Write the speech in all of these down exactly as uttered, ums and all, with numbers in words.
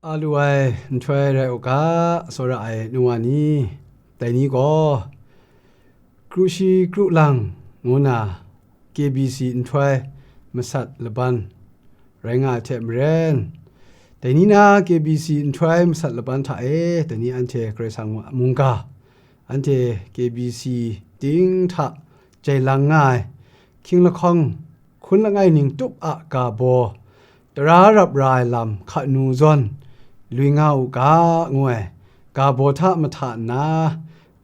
A lu ai nhtoi rai u ga, tsawra ai nu wa ni, dai ni gaw, kru shi kru lang ngu na K B C nhtoi masat laban rai nga ai hte maren, dai ni na K B C nhtoi masat laban hta e, dai ni anhte Karai Kasang a mungga, anhte K B C ting hta jai lang nga ai, hkying lahkawng hkun langai ning tup a ga baw, tara rap ra ai lam hka nu zawn, lui nga u ga, ngu ai ga baw hta mahta nna,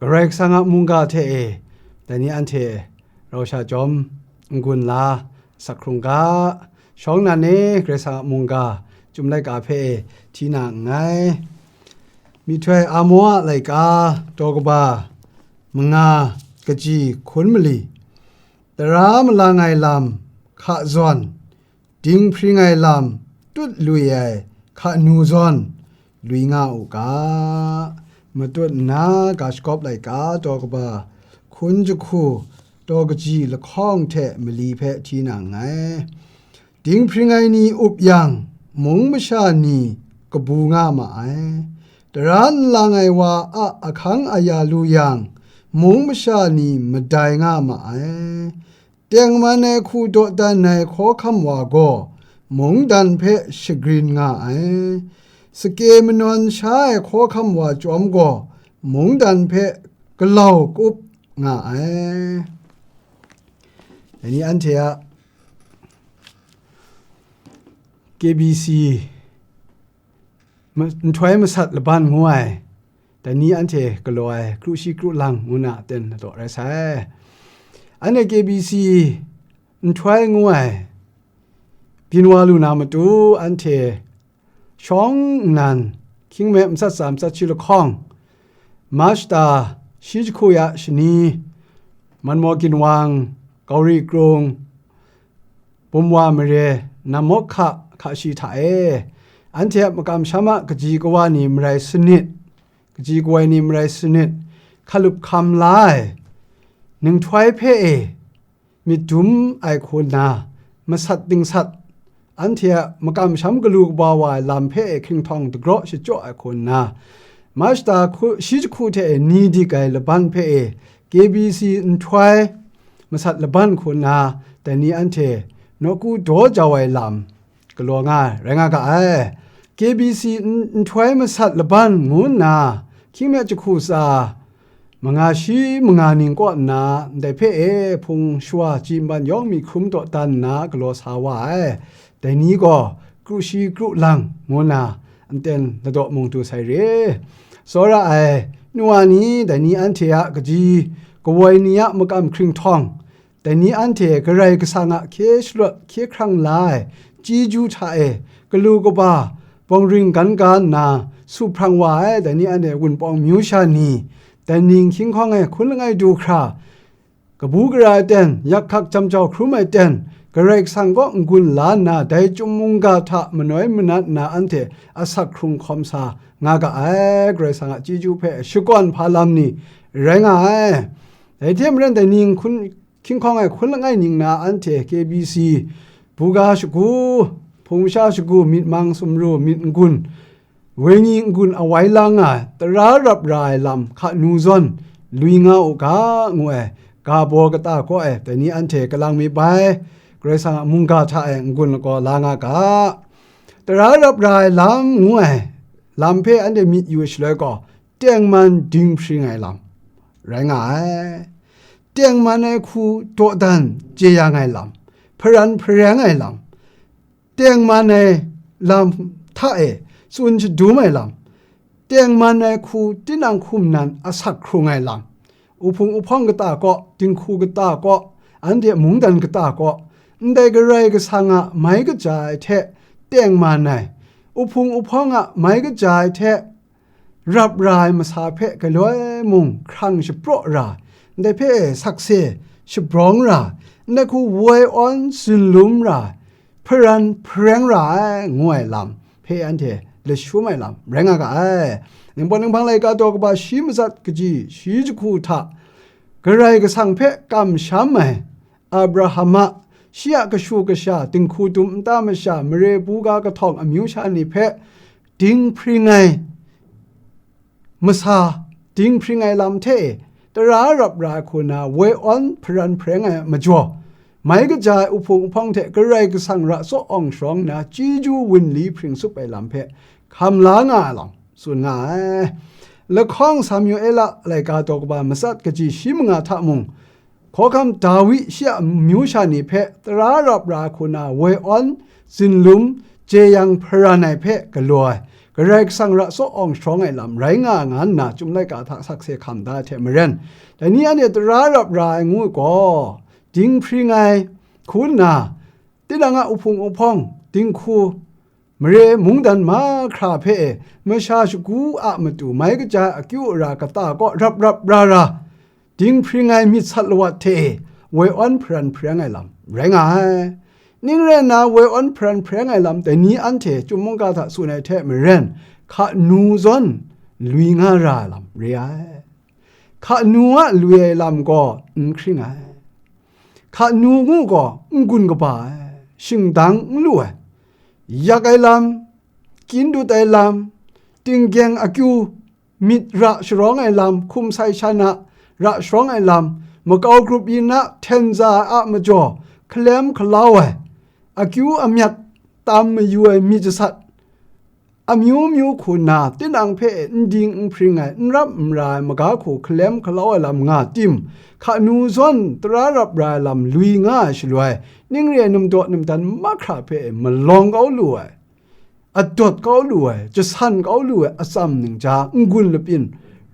Karai Kasang a mungga hte e, dai ni anhte rau sha jawm n-gun la, asak hkrung ga, shawng nnan e Karai Kasang a mungga, Chyum laika hpe e hti na nngai. Myihtoi Amo a laika, daw kaba manga, kaji hkun mali, tara malang ai lam hka zawn, dinghpring ai lam tut lui ai hka nu zawn, lui nga u ga, matut nna ga shagawp laika, daw kaba hkun jahku, daw kaji lahkawng hte mali hpe hti na nngai. Dinghpring ai ni up yang, mung masha ni kabu nga ma ai. Tara n lang ai wa a ahkang aya lu yang, mung masha ni madai nga ma ai. Tengman ai hku dawdan ai hkawhkam wa gaw, mungdan hpe shagrin nga ai. Sake manawn sha ai hkawhkam wa chyawm gaw, mungdan hpe galau kup nga ai. Dai ni anhte a K B C ma-, nhtoi masat laban ngu ai, dai ni anhte galaw ai kru shi kru lang ngu na aten ladaw rai sai. Anhte K B C nhtoi ngu ai byin wa lu na matu, anhte shawng nnan, hkying me matsat tsa matsat shi lahkawng, March ta shi jahku ya shani, Manmaw ginwang, Gauri krung, Bumwa mare, Namawk hka, hka shi hta e, anhte a makam sham a kaji kawa ni marai sanit, kaji kawai ni marai sanit, hkalup hkam la ai, ninghtoi hpe e, myit dum ai hku nna, masat dingsat, anhte a makam sham galu kaba wa ai lam hpe e hkringhtawng dagraw shachyaw ai hku nna, March ta hku, shi jahku hte e ni dik ai laban hpe e K B C nhtoi masat laban hku nna, dai ni anhte nawku daw jau ai lam galaw nga ai, rai nga ga ai. K B C n-, nhtoi masat laban ngu nna, hkying me jahku tsa manga shi manga ning kaw nna, ndai hpe e hpung shawa ji nban yawng myi hkrum dawdan nna galaw sa wa ai. Dai ni gaw kru shi kru lang ngu nna, nten ladaw mung du sai re. Tsawra ai, nu wa ni, dai ni anhte a kaji kawai ni a makam hkringhtawng, dai ni anhte Karai Kasang a hkye shalawt hkye hkrang la ai chyeju hta e, galu kaba, bawng ring gan ga nna, su hprang wa ai, dai ni anhte Wunpawng myu sha ni, dai ning hkying hkawng e hkun langai du hkra, kabu gara ai ten, yak hkak jam jau hkrum ai ten, Karai Kasang kaw n-gun la nna, dai Chyum mungga hta manoi manat nna anhte asak hkrung hkawm sa nga ga ai, Karai Kasang a chyeju hpe shakawn hpa lam ni rai nga ai. Dai hte maren, dai ning hkun, hkying hkawng ai hkun langai ning na anhte K B C, buga shagu, hpung masha shagu, myit mang sumru, myit n-gun, wenyi n-gun awai lang nga ai, tara rap ra ai lam hka nu zawn, lui nga u ga, ngu ai, ga baw kata kaw e, dai ni anhte kalang myit bai, Karai Kasang a mungga hta e n-gun lagaw la nga ga. Tara rap ra ai lam ngu ai lam hpe anhte myit yu shaloi gaw, tengman dinghpring ai lam rai nga ai. Tengman ai hku dawdan jeyang ai lam, hparan hpareng ai lam, tengman ai lam hta e tsun shadum ai lam, tengman ai hku tinang hkum nan asak hkrung ai lam, uhpung uhpawng kata kaw, dinghku kata kaw, anhte mungdan kata kaw, ndai Karai Kasang a mai kaja ai hte tengman ai, uhpung uhpawng a mai kaja ai hte rap ra ai masa hpe galoi mung hkrang shapraw ra, ndai hpe sakse shabrawng ra, ndai hku woi awn zunlum ra, hparan hpareng ra ai, ngu ai lam hpe anhte lashum ai lam rai nga ga ai. Ningpawt Ninghpang laika daw kaba shi matsat kaji shi jahku hta, Karai Kasang hpe kamsham ai Abraham a, shi a kashu kasha, dinghku dum nta masha, mare buga kahtawng amyu sha ni hpe dinghpring ai masa, dinghpring ai lam hte e tara rap ra ai hku na woi awn hparan hpareng ai majaw, mai kaja ai uhpung uhpawng hte Karai Kasang ra tsaw awng sharawng na chyeju wunli hpring tsup ai lam hpe hkam la nga ai lam tsun nga ai. Lahkawng Samuela laika daw kaba matsat kaji shi manga hta mung, hkawhkam Dawi shi a amyu sha ni hpe tara rap ra ai hku na woi awn, zinlum, jeyang hparan ai hpe galaw ai, Karai Kasang ra tsaw awng sharawng ai lam rai nga nga nna Chyum laika hta sakse hkam da ai hte maren, dai ni anhte tara rap ra ai ngu gaw, dinghpring ai hku nna, tinang a uhpung uhpawng, dinghku, mare mungdan mahkra hpe e masha shagu a matu mai kaja ai akyu ara kata kaw rap rap ra ra, dinghpring ai myit sat lawat hte e woi awn hparan hpareng ai lam rai nga ai. Ning rai nna, woi awn hparan hpareng ai lam dai ni anhte Chyum mungga hta tsun ai hte maren, hka nu zawn lui nga ra ai lam re ai. Hka nu a lui ai lam gaw n hkring ai. Hka nu ngu gaw n gun kaba ai, shingdang n lu ai, yak ai lam, kyin dut ai lam, tinggyeng akyu, myit ra sharawng ai lam, hkum sai shan a ra sharawng ai lam, makau grup yin a hten za ai a majaw hkalem hkalau ai, akyu amyat tam mayu ai myit jasat, amyu myu hku nna tinang hpe n ding n hpring ai, n rap n ra ai maga hku hkalem hkalau ai lam nga tim, hka nu zawn tara rap ra ai lam lui nga ai shaloi, ning re ai namdaw namdan mahkra hpe malawng kau lu ai, adawt kau lu ai, jasan kau lu ai atsam ning ja n-gun lapyin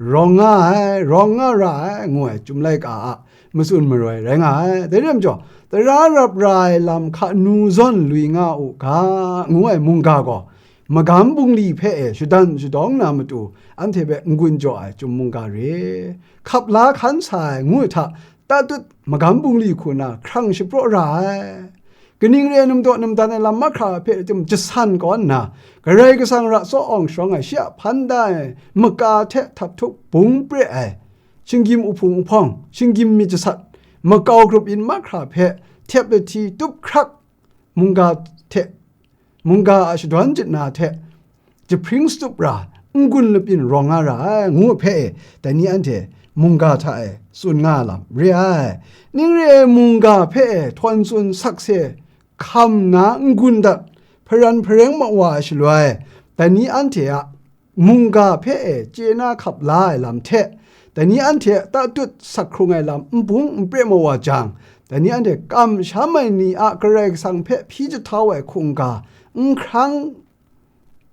rawng nga ai, rawng nga ra ai, ngu ai Chyum laika a matsun maroi rai nga ai. Dai rai majaw, tara rap ra ai lam hka nu zawn lui nga u ga, ngu ai mungga gaw, magam bungli hpe e shadan shadawng na matu, anhte hpe n-gun jaw ai Chyum mungga re, hkap la hkan sa ai, ngu ai hta, tatut magam bungli hku na hkrang shapraw ra ai. Kaning re ai namdaw namdan ai lam mahkra hpe chyum jasan kau nna, Karai Kasang ra tsaw awng sharawng ai, shi a hpan da ai maka hte htap htup bung pre ai, shinggyim uhpung uhpawng, shinggyim myit jasat, makau grup yin mahkra hpe htep lahti tup hkrak, mungga hte, mungga a shadawn jit na hte jahpring shatup ra, n-gun lapyin rawng nga ra ai, ngu hpe e, dai ni anhte mungga hta e tsun nga lam re ai. Ning re ai mungga hpe e htawn tsun sakse hkam nna n-gun dat, hparan hpareng ma wa ai shaloi, dai ni anhte a mungga hpe e chye na hkap la ai lam hte, dai ni anhte a tatut sak hkrung ai lam n bung n pre ma wa jang, dai ni anhte kamsham ai ni a Karai Kasang hpe hpyi jahtau ai hkungga n hkrang,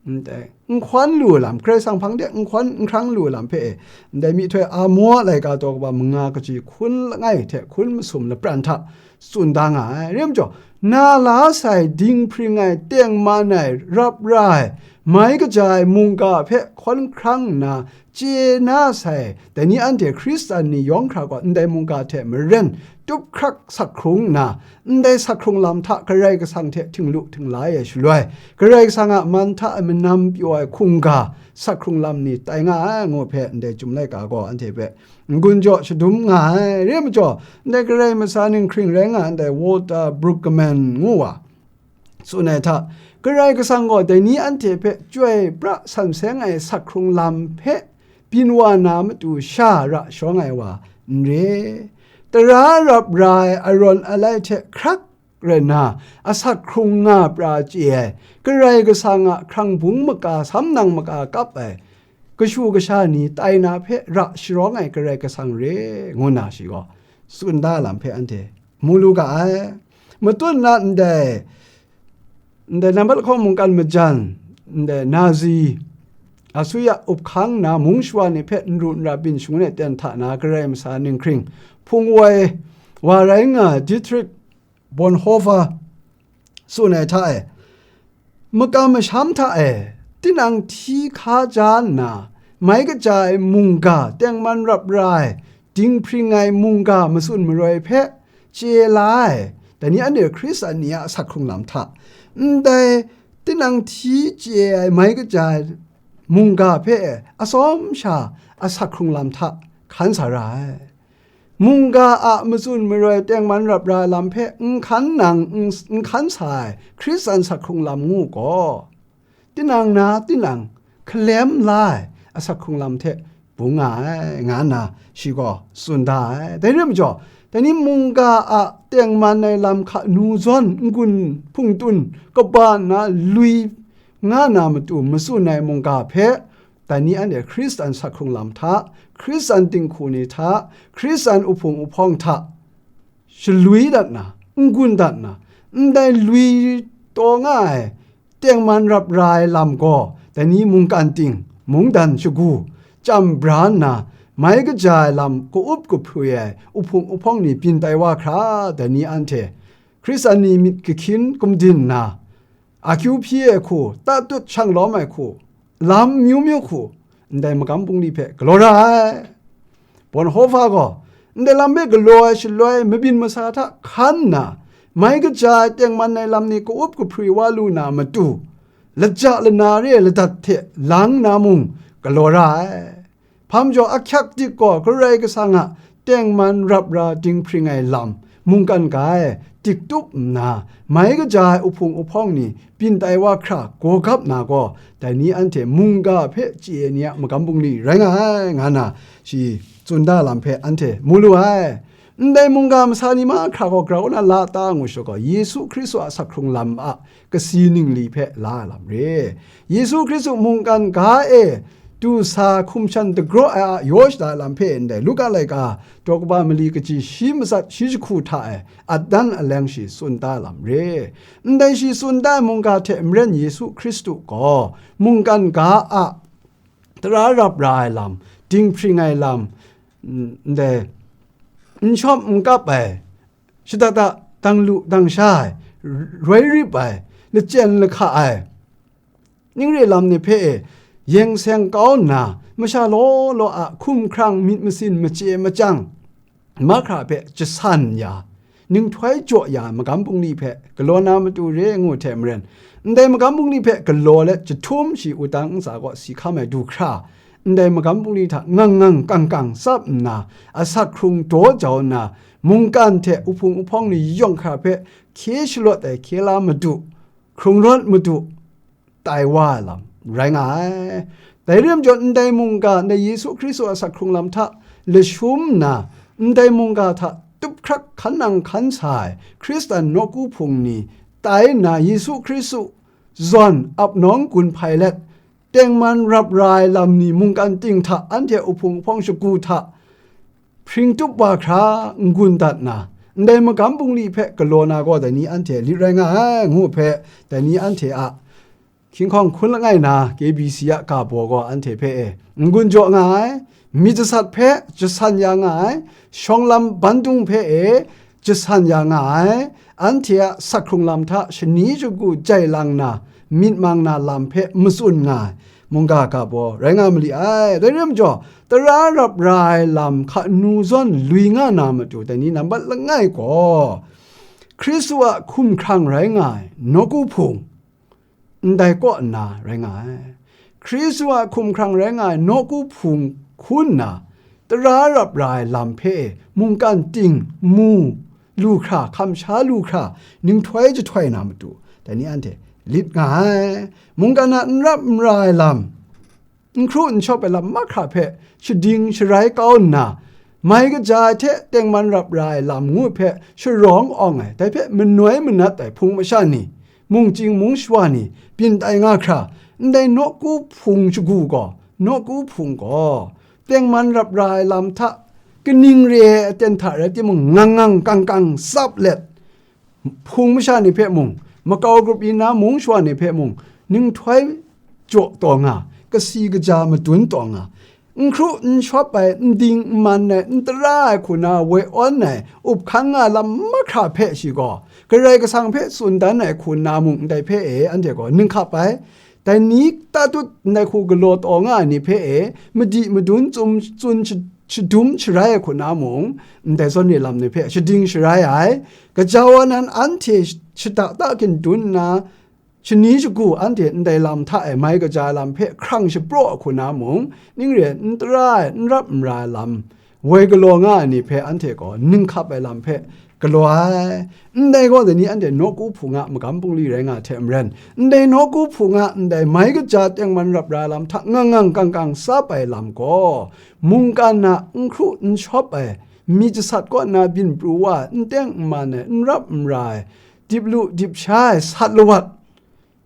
ndai, n hkawn lu ai lam, Karai Kasang hpang de n hkawn n hkrang lu ai lam hpe e, ndai myihtoi Amo a laika daw kaba manga kaji hkun langai hte hkun masum lapran hta tsun da nga ai. Rai majaw, na la sai, dinghpring ai, tengman ai, rap ra ai, mai kaja ai mungga hpe hkawn hkrang nna chye na sai, dai ni anhte Hkristan ni yawng hkra gaw ndai mungga hte maren tup hkrak sak hkrung nna, ndai sak hkrung lam hta Karai Kasang hte htinglu htinglai ai shaloi, Karai Kasang a man hta e manam pyaw ai hkungga sak hkrung lam ni tai nga ai, ngu hpe ndai Chyum laika gaw anhte hpe n-gun jaw shadum nga ai. Rai majaw, ndai Karai masa ninghkring rai nga ai ndai Walter Brueggemann ngu wa, tsun ai hta, Karai Kasang gaw dai ni anhte hpe chyoi pra san seng ai sak hkrung lam hpe byin wa na matu sha ra shawng ai wa n re. Tara rap ra ai arawn alai hte hkrak rai nna, asak hkrung nga pra chye ai, Karai Kasang a hkrang bung maka, samnang maka kap ai, kashu kasha ni tai na hpe ra sharawng ai Karai Kasang re, ngu na shi gaw, tsun da lam hpe anhte mu lu ga ai. Matut na ndai, ndai nambat lahkawng mungkan majan, ndai Nazi, Asuya up hkang nna mung shawa ni hpe n ru n ra byin shangun ai ten hta na Karai masa ninghkring hpung woi wa rai nga ai Dietrich Bonhoeffer tsun ai hta e, makam masham hta e, tinang hti hka ja nna, mai kaja ai mungga, tengman rap ra ai, dinghpring ai mungga matsun maroi hpe chye la ai, dai ni anhte Hkristan ni a asak hkrung lam hta, ndai tinang hti chye ai mai kaja ai mungga hpe atsawm sha asak hkrung lam hta hkan sa ra ai. Mungga a matsun maroi tengman rap ra ai lam hpe n hkan nang, n, n hkan sa ai Hkristan sak hkrung lam ngu gaw, tinang na tinang hkalem la ai asak hkrung lam hte bung nga ai, nga nna shi gaw tsun da ai. Dai rai majaw, dai ni mungga a tengman ai lam hka nu zawn n-gun hpungtun kaba nna lui nga na matu matsun ai mungga hpe, dai ni anhte Hkristan asak hkrung lam hta, Hkristan dinghku ni hta, Hkristan uhpung uhpawng hta, shalwi dat na, n-gun dat na, ndai lui taw nga ai, tengman rap ra ai lam gaw, dai ni mungkan ting, mungdan shagu, chyam bra nna, mai kaja ai lam ka-up kahprui ai uhpung uhpawng ni byin tai wa hkra, dai ni anhte Hkristan ni myit kahkyin gumdin nna, akyu hpyi ai hku, tatut shang lawm ai hku, lam myu myu hku, ndai magam bungli hpe galaw ra ai. Bonhoeffer gaw, ndai lam hpe galaw ai shaloi, mabyin masa hta hkan nna, mai kaja ai tengman ai lam ni ka-up kahprui wa lu na matu, laja lana re ai ladat hte lang na mung galaw ra ai. Hpa majaw, ahkyak dik gaw Karai Kasang a tengman rap ra dinghpring ai lam, mungkan ga ai, dik tup nna, mai kaja ai uhpung uhpawng ni byin tai wa hkra gaw gap na gaw, dai ni anhte mungga hpe chye ai ni a magam bungli rai nga ai, nga na shi tsun da lam hpe anhte mu lu ai. Ndai mungga masa ni mahkra gaw grau na la ta ngu shawk gaw, Yesu Hkristu a asak hkrung lam a kasi ningli hpe la ai lam re. Yesu Hkristu mungkan ga e du sa hkum shan dagraw ai a yaw shada ai lam hpe ndai Luka laika daw kaba mali kaji shi matsat shi jahku hta e atdan aleng shi tsun da ai lam re. Ndai shi tsun da ai mungga hte maren Yesu Hkristu gaw mungkan ga a tara rap ra ai lam, dinghpring ai lam, n-, ndai n shawm n kap ai, shada da dang lu dang sha ai, roi rip ai, lachyen lahka ai, ning re lam ni hpe e yeng seng kau nna, masha law law a hkum hkrang myit masin machye machyang, mahkra hpe jasan ya, ninghtoi jaw ya ai magam bungli hpe galaw na matu re ngu hte maren, ndai magam bungli hpe galaw let jahtum shi wudang ntsa kaw si hkam ai du hkra, ndai magam bungli hta ngang ngang kang kang tsap nna, asak hkrung daw jau nna, mungkan hte uhpung uhpawng ni yawng hkra hpe hkye shalawt ai hkye la madu, hkrung rawt madu, tai wa ai lam rai nga ai. Dai re ai majaw, ndai mungga, ndai Yesu Hkristu a asak hkrung lam hta lashum nna, ndai mungga hta tup hkrak hkan nang hkan sa ai Hkristan nawku hpung ni tai nna, Yesu Hkristu zawn ap nawng gun hpai let, tengman rap ra ai lam ni mungkan ting hta anhte uhpung hpawng shagu hta hpring tup wa hkra n-gun dat na, ndai magam bungli hpe galaw na gaw, dai ni anhte lit rai nga ai, ngu hpe, dai ni anhte a hkying hkawng hkun langai na, K B C a ga baw gaw anhte hpe e n-gun jaw nga ai, myit jasat hpe jasan ya nga ai, shawng lam bandung hpe e jasan ya nga ai, anhte a asak hkrung lam hta shani shagu jai lang na, myit mang na lam hpe matsun nga ai, mungga ga baw rai nga ma li ai. Dai rai majaw, tara rap ra ai lam hka nu zawn lui nga na matu, dai ni nambat langai gaw, Hkristu a hkum hkrang rai nga ai nawku hpung, ndai kaw nna rai nga ai. Hkristu a hkum hkrang rai nga ai nawku hpung hkun nna, tara rap ra ai lam hpe mungkan ting mu lu hkra, hkam sha lu hkra, ninghtoi jahtoi na matu, dai ni anhte lit nga ai. Mungkan a n rap n ra ai lam, n hkru n shawp ai lam mahkra hpe shading sharai kau nna, mai kaja ai hte tengman rap ra ai lam ngu hpe sharawng awng ai, dai hpe manoi manat ai hpung masha ni, mungchying mungshawa ni, byin tai nga hkra, ndai nawku hpung shagu gaw, nawku hpung gaw, tengman rap ra ai lam hta, kaning re ai aten hta rai timung, ngang ngang kang kang tsap let, hpung masha ni hpe mung, makau grup yin na mungshawa ni hpe mung, ninghtoi jaw taw nga, kasi kaja madun taw nga, n hkru n shawp ai, n ding n man ai, n tara ai hku na woi awn ai, up hkang nga lam mahkra hpe shi gaw, Karai Kasang hpe tsun dan ai hku na mung ndai hpe e, anhte gaw ning hkap ai. Dai ni tatut ndai hku galaw taw nga ai ni hpe e, madi madun tsun, tsun shi-, shadum sharai ai hku na mung, ndai zawn re lam ni hpe shading sharai ai. Gaja wa nan anhte sh-, shada da gindun nna, shani shagu anhte ndai lam hta e mai kaja ai lam hpe hkrang shapraw ai hku na mung, ning re n tara ai, n rap n ra ai lam, woi galaw nga ai ni hpe anhte gaw ning hkap ai lam hpe galaw ai. Ndai gaw, dai ni anhte nawku hpung a magam bungli rai nga hte maren, ndai nawku hpung a ndai mai kaja tengman rap ra ai lam hta ngang ngang kang kang tsap ai lam gaw, mungkan a n hkru n shawp ai, myit jasat kaw nna byin pru wa ai, n teng n man ai, n rap n ra ai, dip lu dip sha ai, sat lawat,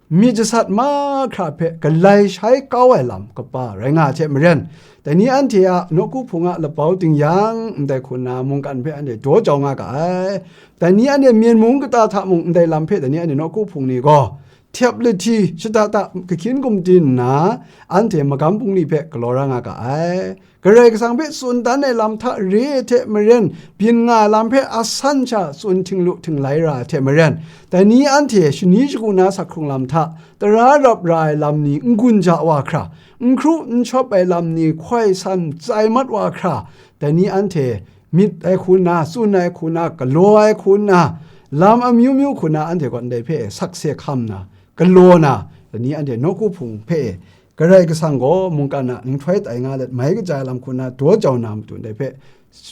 myit jasat mahkra hpe galai shai kau ai lam kaba rai nga ai hte maren, dai ni anhte a nawku hpung a labau ting yang, ndai hku nna mungkan hpe anhte daw jau nga ga ai. Dai ni anhte myen mung kata hta mung ndai lam hpe dai ni anhte nawku hpung ni gaw, htep lahti, shada da, kahkyin gumdin nna, anhte magam bungli hpe galaw ra nga ga ai. Karai Kasang hpe tsun dan ai lam hta re ai hte maren, byin nga ai lam hpe asan sha tsun htinglu htinglai ra ai hte maren, dai ni anhte shani shagu na sak hkrung lam hta, tara rap ra ai lam ni n-gun ja wa hkra, n hkru n shawp ai lam ni hkoi san tsai mat wa hkra, dai ni anhte myit ai hku nna, tsun ai hku nna, galaw ai hku nna, lam amyu myu hku nna anhte gaw ndai hpe sakse hkam nna, galaw na, dai ni anhte nawku hpung hpe Karai Kasang gaw mungkan a ninghtoi tai nga let, mai kaja ai lam hku nna daw jau na matu ndai hpe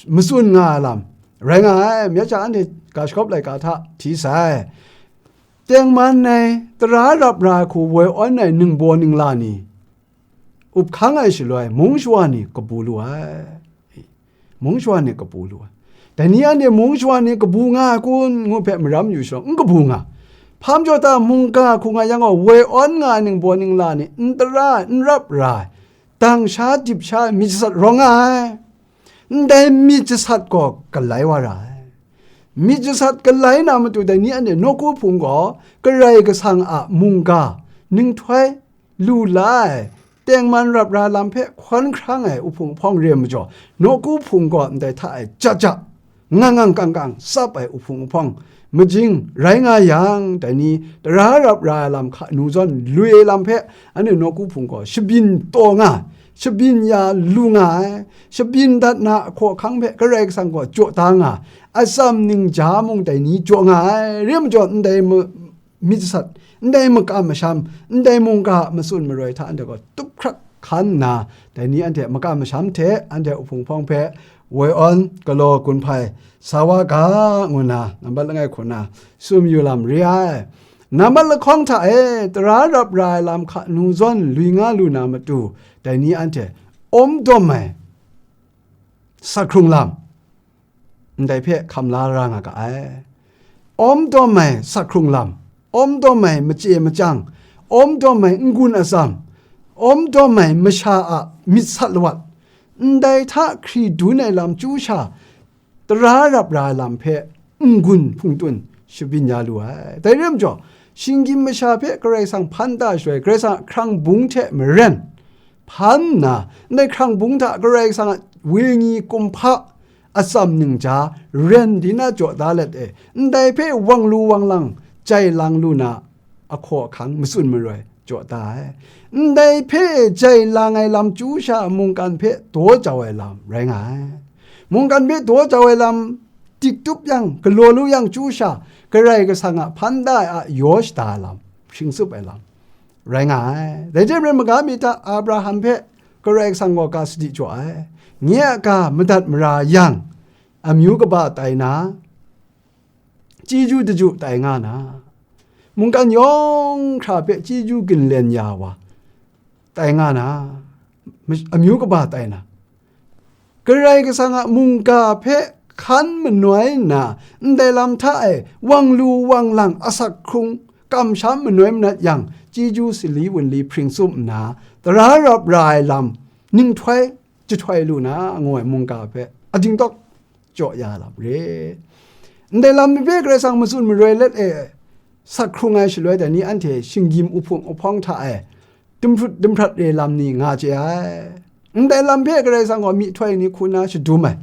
matsun nga ai lam rai nga ai. Myit sha anhte ga shagawp laika hta hti sai. Tengman ai, tara rap ra ai hku woi awn ai ningbaw ningla ni, up hkang ai shaloi, mung shawa ni kabu lu ai. Mung shawa ni kabu lu ai. Dai ni anhte mung shawa ni kabu nga ai kun ngu hpe maram yu shawng, n kabu nga. Hpa majaw ta mungga hku nga yang gaw, woi awn nga ai ningbaw ningla ni, n tara ai, n rap ra ai, dang sha dip sha ai myit jasat rawng nga ai. Ndai myit jasat gaw galai wa ra ai. Myit jasat galai na matu dai ni anhte nawku hpung gaw Karai Kasang a mungga, ninghtoi, lu la ai, tengman rap ra lam hpe hkawn hkrang ai uhpung uhpawng re ai majaw, nawku hpung gaw ndai hta e ja ja, ngang ngang kang kang tsap ai uhpung uhpawng majing rai nga yang, dai ni tara rap ra ai lam hkanu zawn lui ai lam hpe anhte nawku hpung gaw shabyin taw nga, shabyin ya lu nga ai, shabyin dat na ahkaw ahkang hpe Karai Kasang gaw jaw da nga, atsam ningja mung dai ni jaw nga ai, re ai majaw ndai ma-, myit jasat, ndai makam masham, ndai mungga a matsun maroi hta anhte gaw tup hkrak hkan nna, dai ni anhte makam masham hte anhte uhpung hpawng hpe woi awn, galaw, gun hpai sa wa ga, ngu nna nambat langai hku nna tsun yu lam re ai. Nambat lahkawng hta e, tara rap ra ai lam hkanu zawn lui nga lu na matu, dai ni anhte awm dawm ai sak hkrung lam, ndai hpe hkam la ra nga ga ai. Awm dawm ai sak hkrung lam, awm dawm ai machye machyang, awm dawm ai n-gun atsam, awm dawm ai masha a myit sat lawat, ndai hta hkri dun ai lam chyu sha, tara rap ra ai lam hpe n-gun hpungtun shabyin ya lu ai. Dai re ai majaw, shinggyim masha hpe Karai Kasang hpan da shaloi, Karai Kasang a hkrang bung hte maren hpan nna, ndai hkrang bung hta Karai Kasang a wenyi kumhpa atsam ningja ren di na jaw da let e, ndai hpe wang lu wang lang jai lang lu na ahkaw ahkang matsun maroi jaw da ai. Ndai hpe jai lang ai lam chyu sha mungkan hpe daw jau ai lam rai nga ai. Mungkan hpe daw jau ai lam dik tup yang, galaw lu yang chyu sha, Karai Kasang a hpan da ai a yaw shada ai lam, hpring tsup ai lam rai nga ai. Dai hte maren, maga mi hta Abraham hpe Karai Kasang gaw ga sadi jaw ai. Nye a ga madat mara yang, amyu kaba tai na, chyeju daju tai nga na, mungkan yawng hkra hpe chyeju ginlen ya wa tai nga na, ma-, amyu kaba tai na, Karai Kasang a mungga hpe hkan manoi nna, ndai lam hta e wang lu wang lang asak hkrung kamsham manoi manat yang, chyeju sali wunli hpring tsup nna, tara rap ra ai lam, ninghtoi jahtoi lu na, ngu ai mungga hpe ading tawk jaw ya lam re. Ndai lam ni hpe Karai Kasang matsun maroi let e sak hkrung ai shaloi, dai ni anhte shinggyim uhpung uhpawng hta e dumhprut dumhprat re lam ni nga chye ai. Ndai lam hpe Karai Kasang gaw myihtoi ni hku na shadum ai,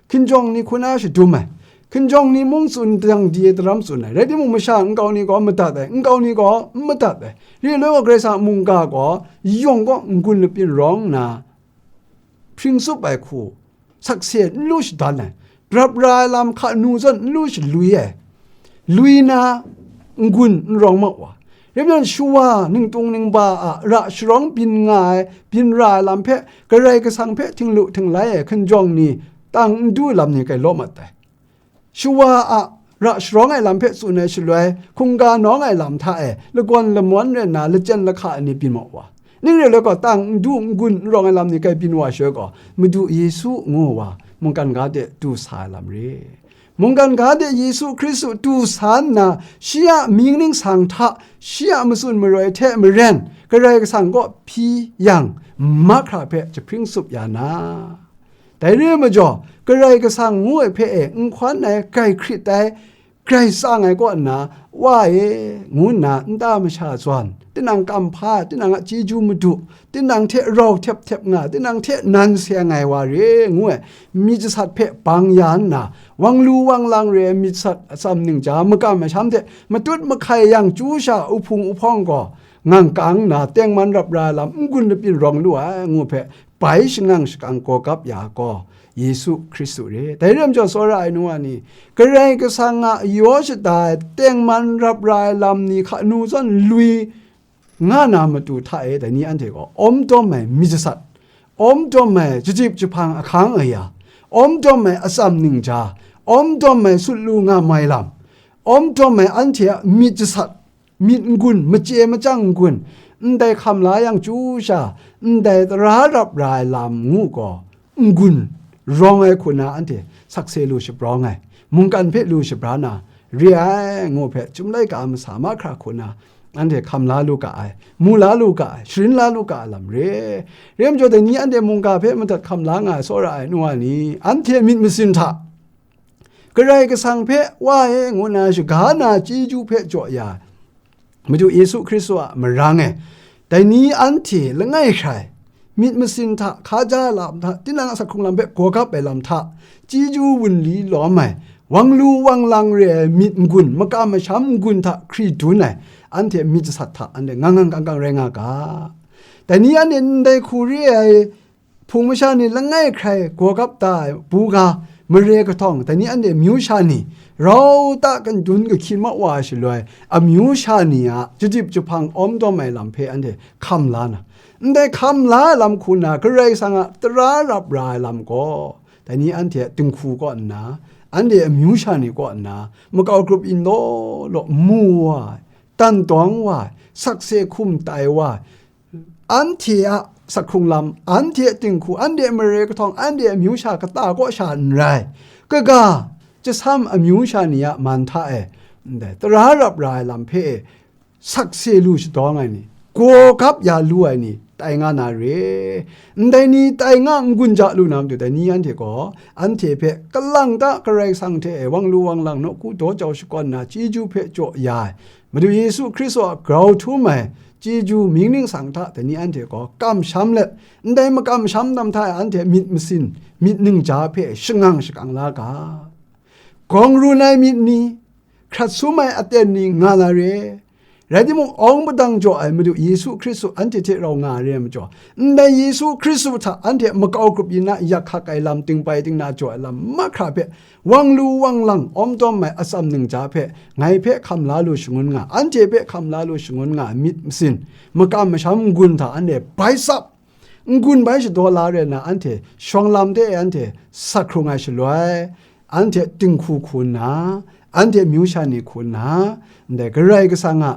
hkinjawng ni hku na shadum ai, hkinjawng ni mung tsun dang di ai daram tsun ai, rai timung, masha nkau ni gaw madat ai, nkau ni gaw n madat ai, re ai loi gaw Karai Kasang a mungga gaw yawng kaw n-gun lapyin rawng nna, hpring tsup ai hku, sakse n lu shadan ai, rap ra ai lam hkanu zawn n lu shalwi ai, lui na n-gun n rawng mau wa, rai nme, shawa ningtung ningba a ra sharawng byin nga ai, byin ra ai lam hpe Karai Kasang hpe htinglu htinglai ai hkinjawng ni, tang n du ai lam ni grai law mat ai. shawa a ra sharawng ai lam hpe tsun ai shaloi, hkungga nawng ai lam hta e lagawn lamawn rai nna, lachyen lahka ai ni byin maw wa? Ning rai law gaw, tang n du n gun n rawng ai lam ni grai byin wa shaloi gaw, Madu Yesu ngu wa mungkan ga de du sa ai lam re. Mungkan ga de Yesu Hkristu du sa nna, shi a mying ningsang hta, shi a matsun maroi hte maren, Karai Kasang kaw hpyi yang, mahkra hpe jahpring tsup ya na. Dai re ai majaw, Karai Kasang ngu ai hpe e nhkawn ai, grai hkrit ai, grai tsang ai kaw nna, Wa e, ngu nna nta masha zawn, tinang kamhpa, tinang a chyeju madu, tinang hte rau htep htep nga, tinang hte nan seng ai wa re, ngu ai myit jasat hpe bang ya nna, wang lu wang lang re ai myit jasat atsam ningja, makam masham hte matut mahkai yang chyu sha uhpung uhpawng gaw, ngang kang nna tengman rap ra ai lam n-gun labyin rawng lu ai, ngu hpe bai shangang shakang gawgap ya gaw, Yesu Hkristu re. Dai re ai majaw, tsawra ai nu wa ni, Karai Kasang a yaw shada ai tengman rap ra ai lam ni hkanu zawn lui nga na matu hta e, dai ni anhte gaw awm dawm ai myit jasat, awm dawm ai jadip jahpang ahkang aya, awm dawm ai atsam ningja, awm dawm ai sut lu nga mai lam, awm dawm ai anhte a myit jasat, myit n-gun, machye machyang n-gun, ndai hkam la yang chyu sha, ndai tara rap ra ai lam ngu gaw, n-gun rawng ai hku na anhte sakse lu shabrawng ai, mungkan hpe lu shabra na re ai, ngu hpe chyum laika a masa mahkra hku na anhte hkam la lu ga ai, mu la lu ga ai, sharin la lu ga ai lam re. Re ai majaw, dai ni anhte mungga hpe madat hkam la nga ai tsawra ai nu wa ni, anhte myit masin hta, Karai Kasang hpe, Wa e, ngu nna shaga na chyeju hpe jaw ya ai Madu Yesu Hkristu a marang e, dai ni anhte langai hkrai myit masin hta, hkaja lam hta, tinang a sak hkrung lam hpe gawgap ai lam hta, chyeju wunli lawm ai, wang lu wang lang re ai myit n-gun, makam masham n-gun hta hkri dun ai, anhte myit jasat hta anhte ngang ngang kang kang rai nga ga. Dai ni anhte ndai hku re ai hpung masha ni langai hkrai gawgap da ai buga, mare kahtawng, dai ni anhte amyu sha ni, rau ta kandun kahkyin ma wa ai shaloi, amyu sha ni a jadip jahpang awm dawm ai lam hpe anhte hkam la na, ndai hkam la ai lam hku na Karai Kasang a tara rap ra ai lam gaw, dai ni anhte a dinghku kaw nna, anhte amyu sha ni kaw nna, makau grup yin law law mu wa ai, dan dawng wa ai, sakse hkum tai wa ai, anhte a sak hkrung lam, anhte a dinghku, anhte a mare kahtawng, anhte a amyu sha kata kaw sha n rai, kaga, jasam amyu sha ni a man hta e, ndai tara rap ra ai lam hpe e, sakse lu shadawng ai ni, gawgap ya lu ai ni, tai nga na re. Ndai ni tai nga n-gun ja lu na matu, dai ni anhte gaw, anhte hpe kalang ta Karai Kasang hte e wang lu wang lang, nawku daw jau shakawn na chyeju hpe jaw ya ai, Madu Yesu Hkristu a grau htum ai chyeju mying ningsang hta dai ni anhte gaw kamsham let, ndai makamsham dam hta e anhte myit masin, myit ningja hpe shangang shakang la ga. Gawng run ai myit ni, hkrat sum ai aten ni nga na re. Rai timung, awng padang jaw ai Madu Yesu Hkristu anhte hte rau nga re ai majaw, ndai Yesu Hkristu hta anhte makau grup yin na yak hkak ai lam, tingbai tingna jaw ai lam mahkra hpe, wang lu wang lang awm dawm ai atsam ningja hpe, ngai hpe hkam la lu shangun nga, anhte hpe hkam la lu shangun nga ai myit masin, makam masham n-gun hta anhte bai tsap, n-gun bai shadaw la rai nna, anhte shawng lam de anhte sak hkrung ai shaloi, anhte dinghku hku nna, anhte amyu sha ni hku nna, ndai Karai Kasang a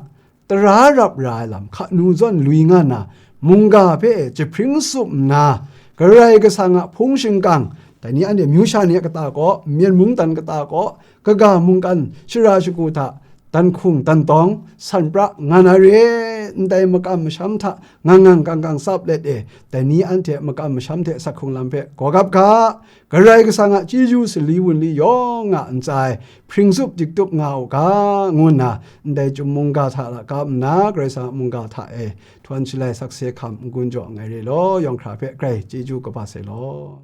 tara rap ra ai lam hkanu zawn lui nga na, mungga hpe jahpring tsup nna, Karai Kasang a hpung shingkang, dai ni anhte amyu sha ni a kata kaw, Myen mungdan kata kaw, kaga mungkan shara shagu hta, dan hkung dan tawng, san pra nga na re, ndai makam masham hta ngang ngang kang kang tsap let e, dai ni anhte makam masham hte sak hkrung lam hpe gawgap ga, Karai Kasang a chyeju sali wunli yawng a ntsa e hpring tsup dik tup nga u ga, ngu nna ndai chyum mungga hta lakap nna, Karai Kasang a mungga hta e htawn shalai sakse hkam n-gun jaw nngai re law, yawng hkra hpe grai chyeju kaba sai law.